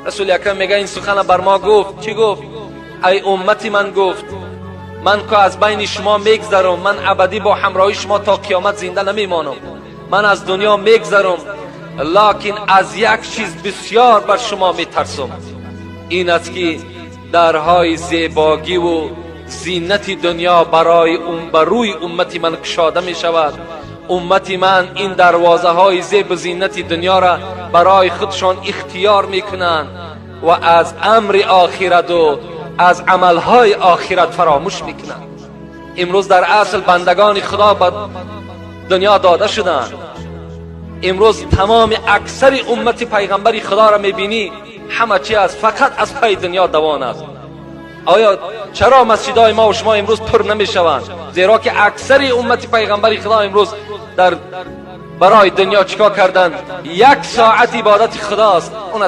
Расули Акрам мега, ин сухана бар мо гуфт. Чӣ гуфт? Ай уммати ман, гуфт, ман ко аз байни шумо мегзарам, ман абадӣ бо ҳамроҳи шумо то қиёмат зинда намемонам, ман аз дунё мегзарам, локин аз як чиз бисёр бар шумо метарсам. Ин аст, ки дарҳои зебогиву зинати дунё барои бар рӯи уммати ман кушода мешавад. Уммати ман ин дарвозаҳои зебу зинати дунёра барои худшон ихтиёр мекунанд ва аз амри охирату аз амалҳои охират фаромӯш мекунанд. Имрӯз дар асл бандагони Худо ба дунё дода шуданд. Имрӯз тамоми аксари уммати пайғамбари Худоро мебинӣ, ҳама чи аст, фақат аз пайи дунё давон аст. Оё чаро масҷидҳои мо шумо имрӯз пур намешаванд? Зеро ки аксари уммати пайғамбари Худо имрӯз дар барои дунё чикор карданд? Як соат ибодати Худост, она.